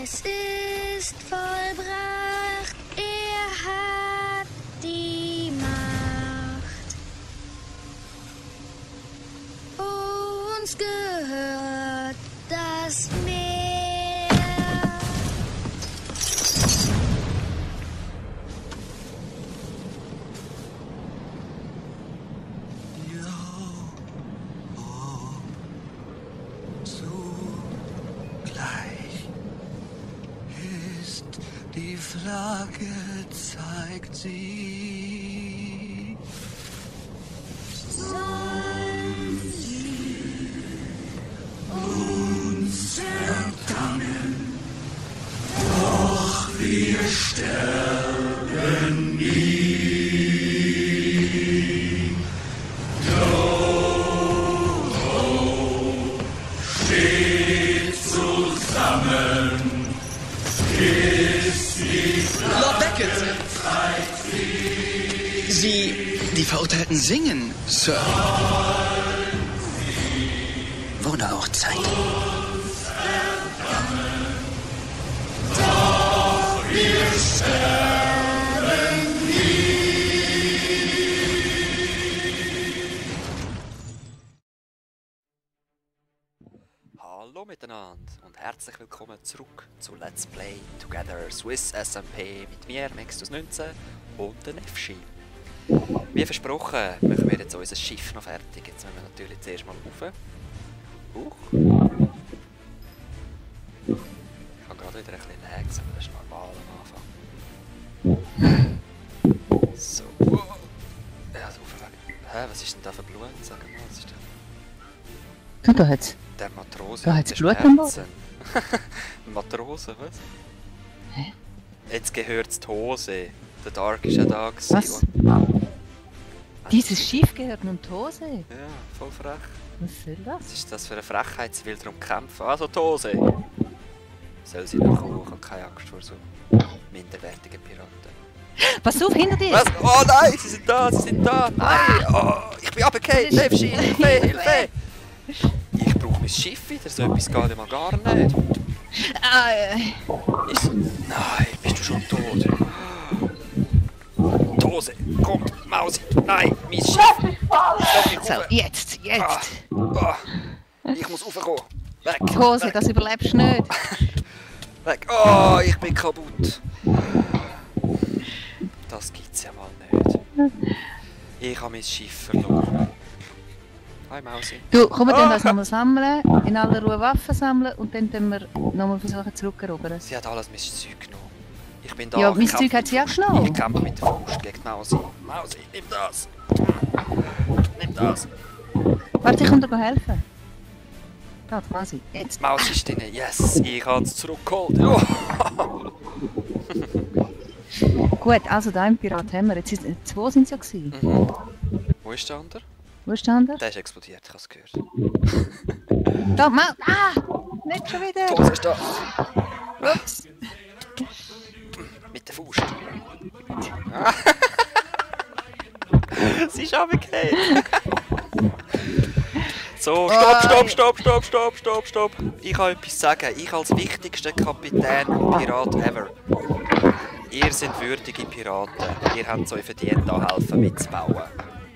Es ist vollbracht, er hat die Macht. Uns gehört das Meer. Zugleich ist die Flagge, zeigt sie. Sollen sie uns erdangen, doch wir sterben nie. Doro steht zusammen, ist die Lord Beckett! Die Verurteilten singen, Sir. Wurde auch Zeit. Wir sterben Hallo miteinander und herzlich willkommen zurück zu Let's Play Together Swiss SMP mit mir, Mextus19 und den Efschi. Wie versprochen, machen wir jetzt unser Schiff noch fertig. Jetzt müssen wir natürlich zuerst mal rauf. Huch. Ich habe gerade wieder ein bisschen Lags, aber das ist normal am Anfang. So. Ja, so weg. Hä, was ist denn da für Blut? Sag mal, was ist das? Da hat's. Der Matrose Da hat hat's Blut am Boden. Matrose, was? Hä? Jetzt gehört's die Hose. Der Dark ist ja da gewesen. Was? Dieses Schiff gehört nun die Hose. Ja, voll frech. Was soll das? Was ist das für eine Frechheit? Sie will darum kämpfen. Also die Hose! Soll sie noch kommen? Ich habe keine Angst vor so minderwertigen Piraten. Pass auf, hinter dir! Was? Oh nein, sie sind da, sie sind da! Nein! Oh, ich bin runtergefallen! Hilfe, Hilfe, Hilfe! Ich brauche mein Schiff wieder, so etwas geht ja mal gar nicht. Ist... Nein, bist du schon tot? Die Hose, kommt, Mausi! Nein, mein Schiff! So, jetzt! Oh, ich muss raufkommen! Weg! Die Hose, das überlebst du nicht. Weg! Oh, ich bin kaputt! Das gibt's ja mal nicht. Ich habe mein Schiff verloren. Hi Mausi. Du, komm, wir tun das nochmal sammeln, in aller Ruhe Waffen sammeln und dann tun wir nochmal versuchen zurückerobern. Sie hat alles mein Zeug genommen. Ich bin da. Ja, ich mein kämpfe Zeug hat sie mit auch der Faust. genommen. Ich kämpfe mit der Faust gegen die Mausi. Mausi, nimm das! Nimm das! Warte, ich komme dir helfen. Da, quasi. Jetzt. Die Maus ist drin. Yes, ich habe es zurückgeholt. Ja. Gut, also da einen Pirat haben wir. Jetzt sind, zwei sind es ja gewesen. Wo ist der andere? Wo ist der andere? Der ist explodiert, ich habe es gehört. Da, Maus! Ah! Nicht schon wieder! Die Hose ist da. Ups! Mit der Faust. Sie ist runtergefallen. So, stopp! Ich habe etwas zu sagen. Ich als wichtigster Kapitän und Pirat ever. Ihr seid würdige Piraten. Ihr habt es euch verdient, da helfen mitzubauen.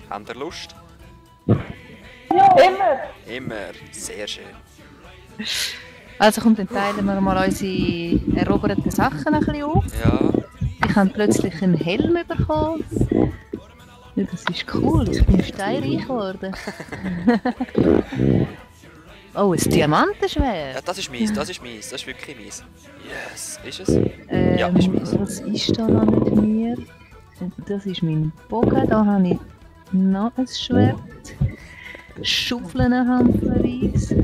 Habt ihr Lust? Ja, immer. Immer. Sehr schön. Also komm, dann teilen wir mal unsere eroberten Sachen ein bisschen auf. Ja. Ich habe plötzlich einen Helm bekommen. Ja, das ist cool, ich bin steinreich geworden. Oh, ein Diamantenschwert. Ja, das ist meins, das ist wirklich meins. Yes, ist es? Ja, ist meins. Was ist da noch mit mir? Das ist mein Bogen, da habe ich noch ein Schwert. Schaufeln hampfenweise.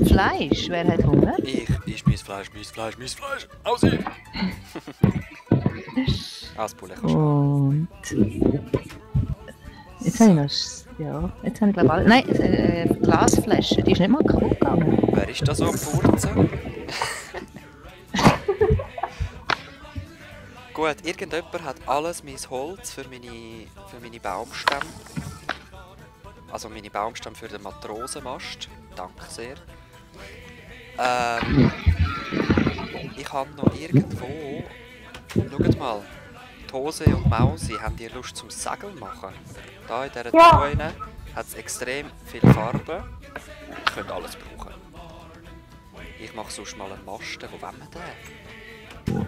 Fleisch, wer hat Hunger? Ich mein Fleisch. Aussehen! Auspulen kannst du. Und... Jetzt habe ich noch... Ja, jetzt habe ich glaube alle... Nein, Glasflasche, die ist nicht mal kaputt gegangen. Wer ist da so am Furzen? Gut, irgendjemand hat alles mein Holz für meine Baumstämme. Also meine Baumstämme für den Matrosenmast. Danke sehr. Ich habe noch irgendwo... Schaut mal. Die Hose und Mausi, haben die Lust zum Segeln machen? Da in dieser Ja. Truhe hat es extrem viele Farben. Ich könnte alles brauchen. Ich mache sonst mal einen Masten. Wo wollen wir den?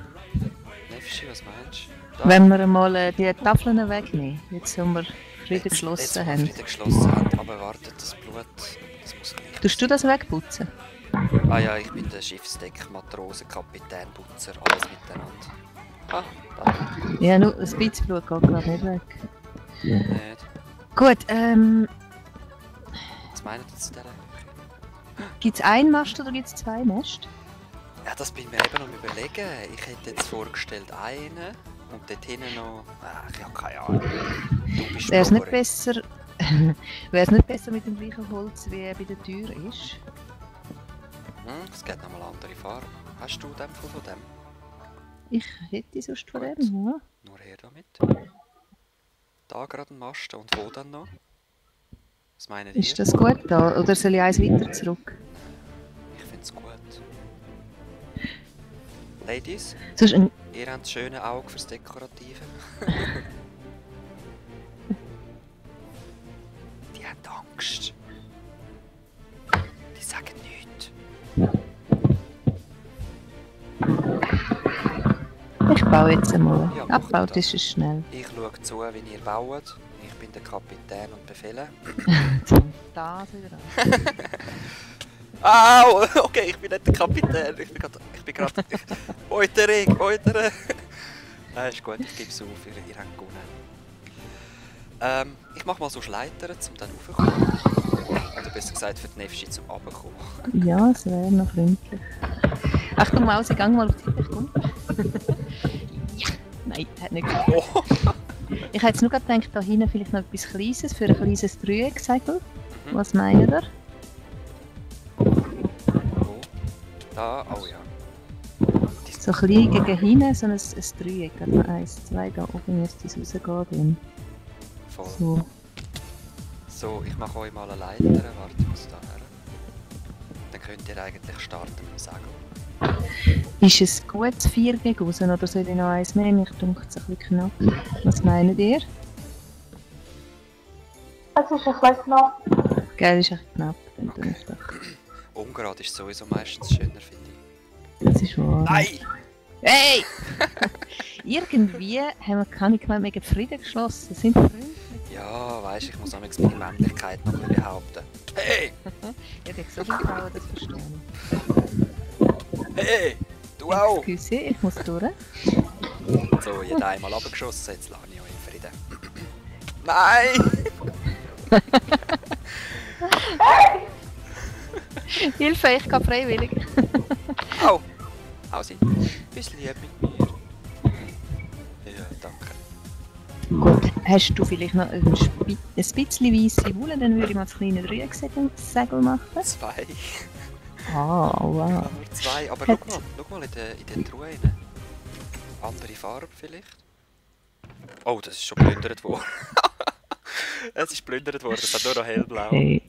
Nefschi, was meinst du? Da. Wenn wir mal die Tafeln wegnehmen, jetzt wo wir Frieden Jetzt, geschlossen wo wir haben. Frieden geschlossen haben, aber wartet, das Blut, das muss gleich. Tust du das wegputzen? Ah ja, ich bin der Schiffsdeck, Matrose, Kapitän, Putzer, alles miteinander. Ah, da. Ja, nur ein bisschen Blut geht gerade nicht weg. Nicht. Gut, Was meint ihr zu dieser? gibt es einen Mast oder gibt es zwei Mäste? Ja, das bin ich mir eben am überlegen. Ich hätte jetzt vorgestellt einen und dort hinten noch... Ach, ich habe keine Ahnung. Du bist Wäre es nicht Proberin. besser... Wäre es nicht besser mit dem gleichen Holz wie bei der Tür ist? Es gibt nochmal andere Farben. Hast du den von dem? Ich hätte sonst von Gut. dem, ja. Nur her damit. Da gerade ein Mast und wo dann noch? Was meinen ihr? Ist das gut da? Oder soll ich eins weiter zurück? Ich finde es gut. Ladies, Sonst ein... ihr habt das schöne Auge fürs Dekorative. Die haben Angst. Die sagen nichts. Ich baue jetzt einmal. Ja, mach Abbaut das. ist es schnell. Ich schaue zu, wie ihr baut. Ich bin der Kapitän und befehle. Da wieder an. Au! Okay, ich bin nicht der Kapitän. Ich bin gerade... Euterung! Nein, ist gut, ich gebe es auf. Ihr habt gewonnen. Ich mache mal so Schleitern, um dann raufzukommen. Oder besser gesagt, für die Nefschi zum Runterkommen. Ja, es wäre noch freundlich. Achtung, Maus, ich gang mal auf die Teppich, komm. Ja! Nein, hat nicht geklappt. Oh! Ich hätte jetzt nur gerade gedacht, da hinten vielleicht noch etwas Kleines für ein kleines Dreiecksegel. Was meint ihr? Wo? Da? Oh ja. So klein gegen hinten, so ein Dreieck. Also 1, 2, da oben müsste es rausgehen. Dann. Voll. So. So, ich mache euch mal eine Leiter. Warte, ich muss da her. Dann könnt ihr eigentlich starten mit dem Segel. Ist es gut, 4 gegen raus, oder soll ich noch eins mehr? Mich dunkt es ein bisschen knapp. Was meint ihr? Es ist ein bisschen knapp. Gell, ist echt knapp. Dann tue ich doch. Ungerade ist sowieso meistens schöner, finde ich. Das ist wahr. Nein! Hey! Irgendwie haben wir keine gemeint, wegen Frieden geschlossen. Sind wir freundlich? Ja, weisst, ich muss auch meine Männlichkeit noch mal behaupten. Hey! Ja, ich so viele Frauen das verstehen. Hey! Du auch! Excuse, ich muss durch. So, jeder einmal abgeschossen, jetzt lasse ich euch in Frieden. Nein! Hilfe, ich gehe freiwillig. Au! Ausi, bist lieb mit mir? Ja, danke. Gut, hast du vielleicht noch ein bisschen weisse Wolle, dann würde ich mal das kleine Dreiecksegel machen. 2. Ah, wow. Nur 2, aber Hat- schau mal in den Truhe rein. Andere Farbe vielleicht? Oh, das ist schon geplündert worden. Es ist geplündert worden, es hat nur noch hellblau. Hey.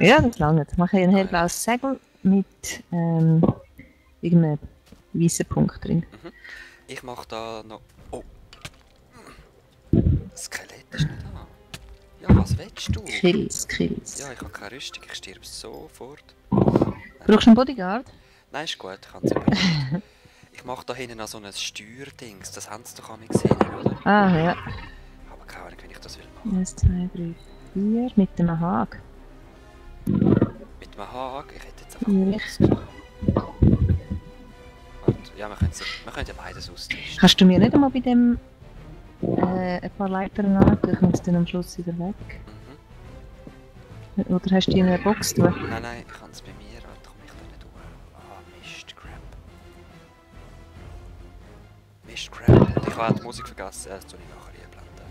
Ja, das langt. Mache ich ein hellblaues Segel mit irgendeinem weißen Punkt drin. Ich mache da noch... Oh! Das Skelett ist nicht da. Ja, was willst du? Kills. Ja, ich habe keine Rüstung, ich sterbe sofort. Brauchst du einen Bodyguard? Nein, ist gut, ich kann es überlegen. Ich mache da hinten noch so ein Steuerdings, das haben sie doch einmal gesehen, oder? Ah, ja. Aber keine Ahnung, wenn ich das will machen. 1, 2, 3, 4 mit dem Haag. Mit dem Haken, ich hätte jetzt einfach Ja. alles gemacht. Warte, ja, wir können ja beides austauschen. Kannst du mir nicht einmal bei dem ein paar Leitern antun? Ich muss dann am Schluss wieder weg. Mhm. Oder hast du die in einer Box tun? Nein, ich kann es bei mir, warte, komme ich da nicht durch. Ah, Mist, Crap. Mist, Crap. Und ich habe auch die Musik vergessen, das tue ich nachher einblenden.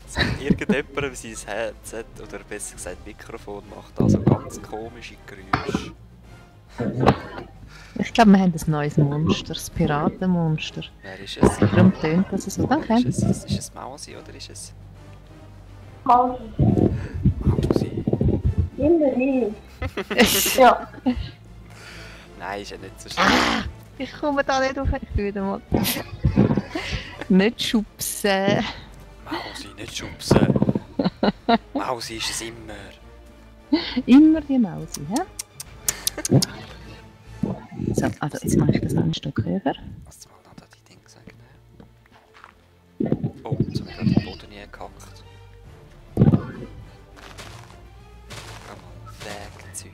So, irgendjemand sein Headset, oder besser gesagt Mikrofon, macht also ganz komische Geräusche. Ich glaube, wir haben ein neues Monster, das Piratenmonster. Wer ist es? Darum tönt das so. Danke. Ist es Mausi oder ist es Mausi. Mausi? Immer ich. Ja. Nein, ist ja nicht so schlimm. Ich komme da nicht auf. Ich will wieder mal. Nicht schubsen. Mausi, nicht schubsen. Mausi ist es immer. Immer die Mausi, hä? So, also jetzt mache ich das noch ein Stück höher. Lass mal noch da die Dinge sagen. Oh, jetzt habe ich gerade den Boden nie gehackt. Geh mal weg, Zeug.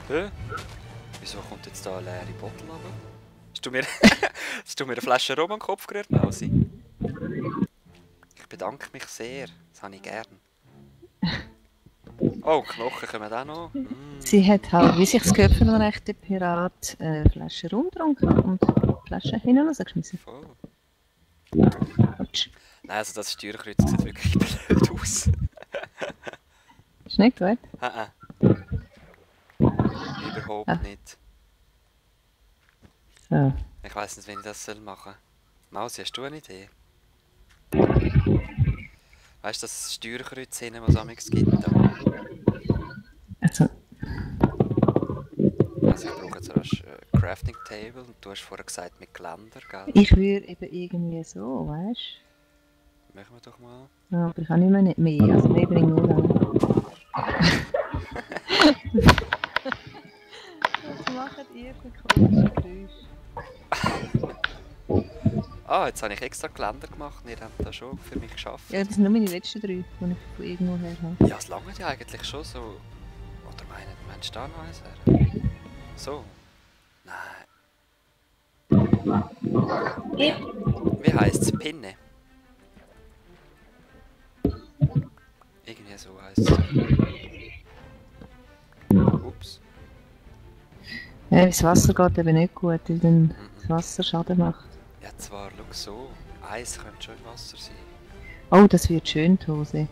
Hä? Wieso kommt jetzt da eine leere Bottle runter? Hast du mir eine Flasche Rum am Kopf gerührt, Mausi? Ich bedanke mich sehr. Das habe ich gern. Oh, Knochen kommen auch noch. Sie hat halt, wie sich's gehört von einem echten Pirat, eine Flasche rumgetrunken und die Flasche hinten rausgeschmissen. Voll. Autsch. Nein, also das Steuerkreuz sieht wirklich blöd aus. Ist nicht gut? Überhaupt nicht. So. Ich weiss nicht, wie ich das machen soll. Mausi, hast du eine Idee? Weißt du, das Steuerkreuz hinten, was es amigs gibt? Also, Also ich brauche jetzt ein Crafting Table und du hast vorher gesagt mit Geländer, gell? ich würde eben irgendwie so, weißt Machen wir doch mal. du? Ja, aber ich kann nicht mehr, also mehr bringt nur an. Was macht ihr für komische Geräusche? Ah, jetzt habe ich extra Geländer gemacht und ihr habt das schon für mich geschafft. Ja, das sind nur meine letzten 3, die ich von irgendwo her habe. Ja, es langt ja eigentlich schon so. Oder meinst du da noch eins her? So. Nein. Wie heisst es? Pinne? Irgendwie so heisst es. Ups. Ja, das Wasser geht eben nicht gut, weil dann das Wasser Schaden macht. Ja, zwar, schau so. Eis könnte schon im Wasser sein. Oh, das wird schön, die Hose.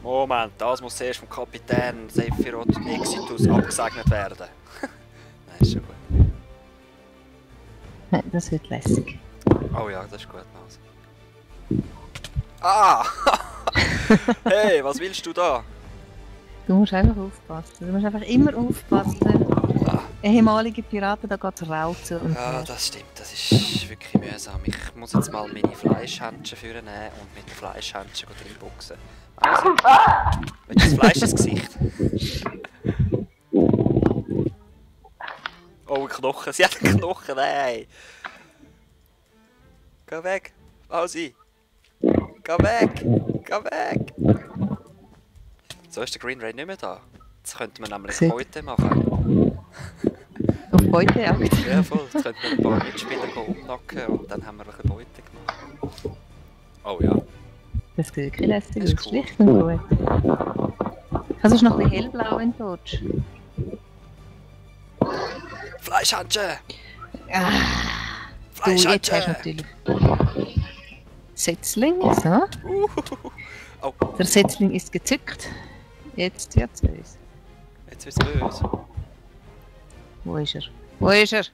Moment, das muss erst vom Kapitän Sephiroth Exitus abgesegnet werden. Nein, ist schon gut. Nein, das wird lässig. Oh ja, das ist gut, Maus. Ah! Hey, was willst du da? Du musst einfach aufpassen. Du musst einfach immer aufpassen. Ah. Ehemalige Piraten, da geht es rau zu und Ja, her. das stimmt, das ist wirklich mühsam. Ich muss jetzt mal meine Fleischhändchen vornehmen und mit den Fleischhändchen reinboxen. Also, willst du das Fleisch ins Gesicht? Oh, ein Knochen, sie hat einen Knochen, nein! Geh weg, Mausi! Geh weg! Geh weg! So ist der Green Ray nicht mehr da. Jetzt könnten wir nämlich Sieht- heute machen. Auf Beutejagd. Ja, voll. Jetzt könnten wir ein paar Mitspieler umnacken und dann haben wir eine Beute gemacht. Oh ja. Das sieht wirklich lässig Das ist aus. cool. Schlicht und gut. Also ist noch ein bisschen hellblau in Dodge. Fleischhandschuhe! Du, jetzt hast du Fleischhandschuhe! natürlich Setzling, so. Oh, Der Setzling ist gezückt. Jetzt wird's böse. jetzt wird's böse. Wo ist er? Wo ist er?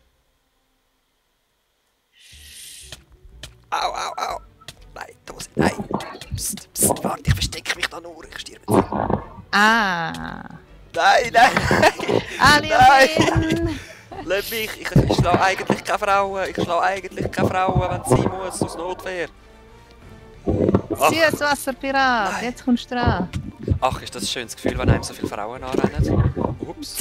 Au, au, au! Nein, Dose, nein! Psst, psst, warte, ich verstecke mich da nur, ich stirb jetzt. Ah! Nein, nein, nein! Alien! Lass mich, ich schlage eigentlich keine Frauen, wenn es sein muss, aus Notwehr. Ach. Süßwasserpirat, Nein. jetzt kommst du dran. Ach, ist das ein schönes Gefühl, wenn einem so viele Frauen anrennen. Ups.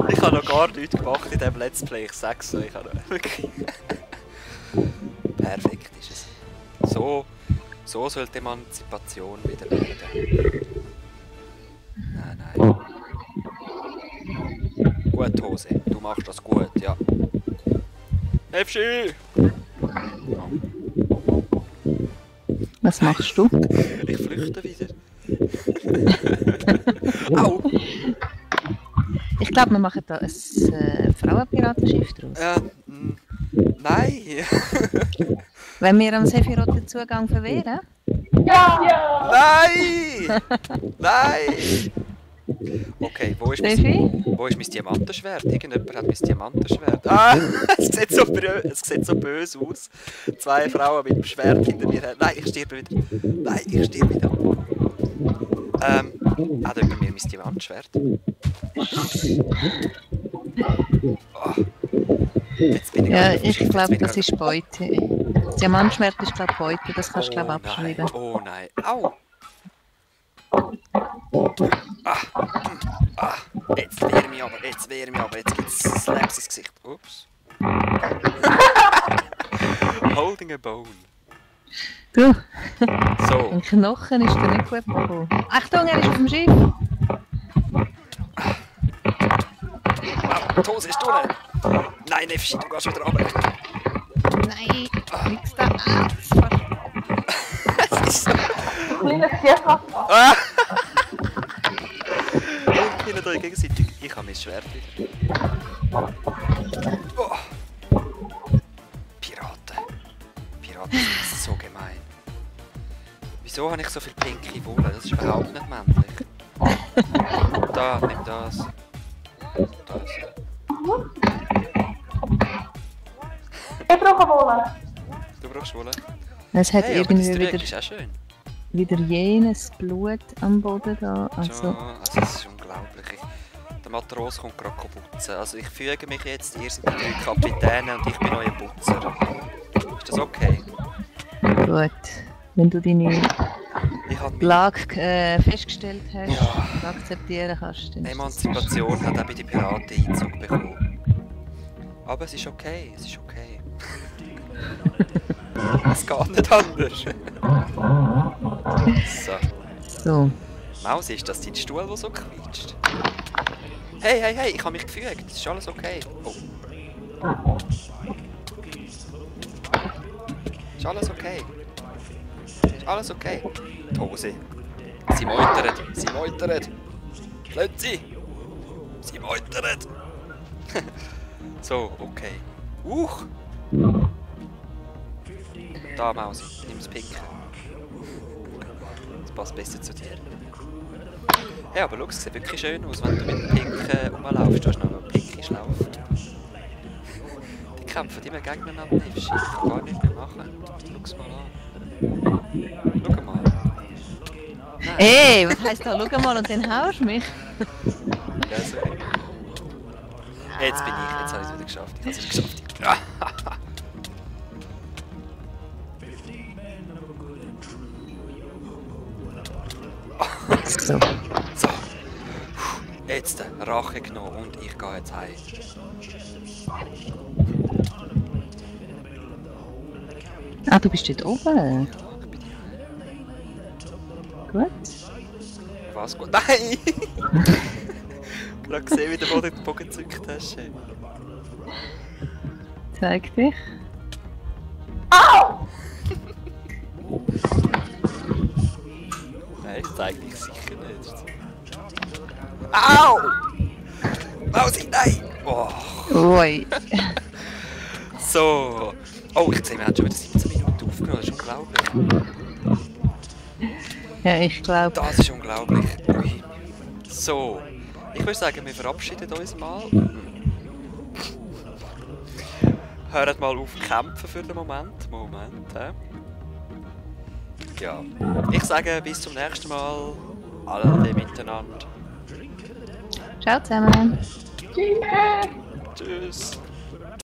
Ich habe noch gar nichts gemacht in diesem Let's Play, ich sag's euch. Ich habe noch wirklich... Perfekt ist es. So sollte Emanzipation wieder werden. Nein. Gut, Hose, du machst das gut, ja. Efschi! Was machst du? Ich flüchte wieder. Au! Ich glaube, wir machen da ein Frauenpiratenschiff draus. Nein! Wenn wir am Sephiroth den Zugang verwehren? Ja! Nein! Nein! Okay, wo ist Steffi? mein Diamantenschwert? Irgendjemand hat mein Diamantenschwert. Ah, es sieht so böse aus. 2 Frauen mit dem Schwert hinter mir. Nein, ich sterbe wieder. Hat jemand mir mein Diamantschwert? Oh. Jetzt bin ich Ja, gerade ich verschickt, glaube, jetzt bin das ich ist Beute. Das Diamantschwert ist, glaube ich, Beute. Das kannst du, glaube ich, abschreiben. Oh nein, au! Jetzt wehr mich aber, jetzt gibt's Slaps ins Gesicht. Ups. Holding a bone. Du, So, ein Knochen ist dir nicht gut bekommen. Achtung, er ist auf dem Schiff. die Hose ist unten. Nein, Nefschi, du gehst wieder runter. Nein, nix da. Es ist so... Kleines Tierfach. Ah! Und hinter euch gegenseitig. Ich habe mein Schwert wieder. Oh. Piraten sind so gemein. Wieso habe ich so viel pinke Wolle? Das ist überhaupt nicht männlich. Da, nimm das. Das. Ich brauche Wolle. Du brauchst Wolle? Es hat Hey, aber das irgendwie Dreieck ist auch schön. wieder jenes Blut am Boden da. Also, Also das ist unglaublich. Der Matros kommt gerade putzen. Also ich füge mich jetzt, ihr seid die 3 Kapitäne und ich bin euer Putzer. Ist das okay? gut. Wenn du deine Ich habe mich... Lage festgestellt hast Ja. und akzeptieren kannst, dann ist das Emanzipation hat auch bei den Piraten Einzug bekommen. Aber es ist okay, es ist okay. Es geht nicht anders. So. so. Mausi, ist das dein Stuhl, der so quietscht? Hey, ich habe mich gefügt. Ist alles okay? Oh. Ist alles okay? Ist alles okay? Die Hose. Sie meutert. Lass sie! Sie meutert! So, okay. Da, Mausi, nimm das Pinke. Das passt besser zu dir. Ja, aber schau, es sieht wirklich schön aus, wenn du mit dem Pinken rumlaufst. Du hast noch einen pinken Schlaufe. Die kämpfen immer gegeneinander. Ich kann gar nicht mehr machen. Schau mal an. Schau mal. Nein. Ey, was heisst da? Schau mal und dann haust du mich. Ja, sorry. Jetzt bin ich, jetzt habe ich es wieder geschafft. Ich habe es geschafft. So. So. Jetzt Rache genommen und ich gehe jetzt heim. Ah, du bist dort oben. Gut. Was gut? Nein! Gerade gesehen, wie du den Bogen gezückt hast. Zeig dich. Au! Nein, ich zeig dich sicher nicht. Au! Mausi, nein! Oh. Ui. So. Oh, ich sehe, wir haben schon wieder 17 Minuten aufgenommen. Das ist unglaublich. Ja, ich glaube. Das ist unglaublich. Ui. So. Ich würde sagen, wir verabschieden uns mal. Hört mal auf kämpfen für den Moment. Ja. Ich sage bis zum nächsten Mal. Alle miteinander. Ciao zusammen. Tschüss. Tschüss.